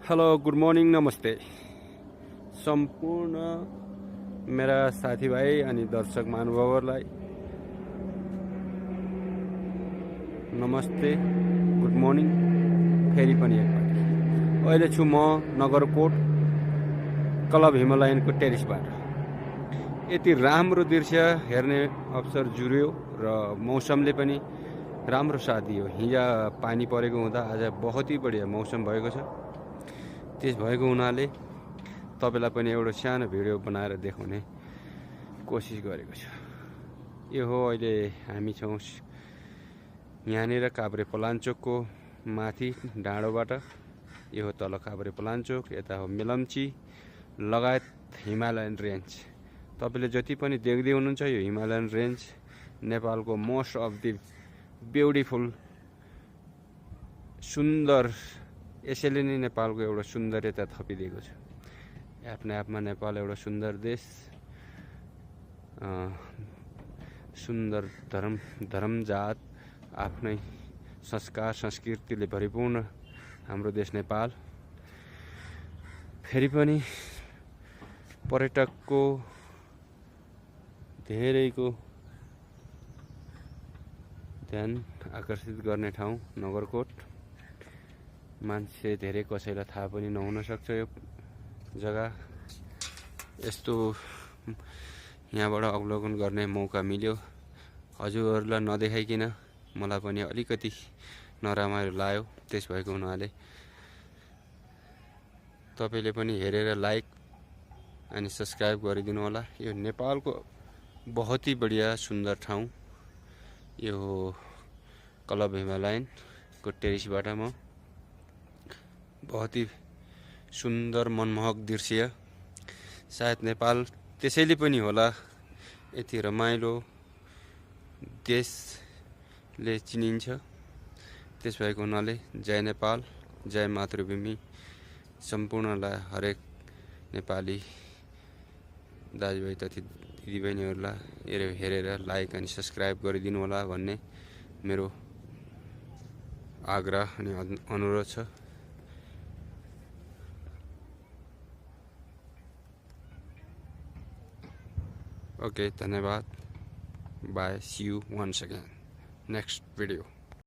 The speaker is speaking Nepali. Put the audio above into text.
हेलो गुड मर्निङ नमस्ते सम्पूर्ण मेरा साथीभाइ अनि दर्शक महानुभावहरूलाई नमस्ते गुड मर्निङ फेरि पनि एकपल्ट। अहिले छु म नगरकोट क्लब हिमालयनको टेरिसबाट। यति राम्रो दृश्य हेर्ने अवसर जुर्यो र मौसमले पनि राम्रो साथ दियो। हिजो पानी परेको हुँदा आज बहुत ही बढिया मौसम भएको छ। त्यस भएको हुनाले तपाईलाई पनि एउटा सानो भिडियो बनाएर देखाउने कोसिस गरेको छु। यो हो अहिले हामी छौँ यहाँनिर काभ्रेपलाञ्चोकको माथि डाँडोबाट। यो हो तल काभ्रेपलाञ्चोक, यता हो मेलम्ची लगायत हिमालयन रेन्ज। तपाईले जति पनि देख्दै हुनुहुन्छ यो हिमालयन रेन्ज नेपालको मोस्ट अफ द ब्युटिफुल सुन्दर, यसैले नै नेपालको एउटा सुन्दरता थपिदिएको छ। आफ्नै आपमा नेपाल एउटा सुन्दर देश, सुन्दर धर्म जात, आफ्नै संस्कार संस्कृतिले भरिपूर्ण हाम्रो देश नेपाल। फेरि पनि पर्यटकको धेरैको ध्यान आकर्षित गर्ने ठाउँ नगरकोट। मान्छे धेरै कसैलाई थाहा पनि नहुन सक्छ यो जग्गा। यस्तो यहाँबाट अवलोकन गर्ने मौका मिल्यो। हजुरहरूलाई नदेखाइकन मलाई पनि अलिकति नराम्रो लाग्यो। त्यस भएको हुनाले तपाईले पनि हेरेर लाइक अनि सब्स्क्राइब गरिदिनु होला। यो नेपालको बहुत ही बढिया सुन्दर ठाउँ। यो क्लब हिमालयनको टेरिसबाट म बहुत ही सुन्दर मनमोहक दृश्य। सायद नेपाल त्यसैले पनि होला यति रमाइलो देशले चिनिन्छ। त्यस भएको हुनाले जय नेपाल, जय मातृभूमि। सम्पूर्णलाई हरेक नेपाली दाजुभाइ तथा दिदीबहिनीहरूलाई हेरेर लाइक अनि सब्स्क्राइब गरिदिनु होला भन्ने मेरो आग्रह अनि अनुरोध छ। Okay, धन्यवाद. Bye. See you once again. Next video.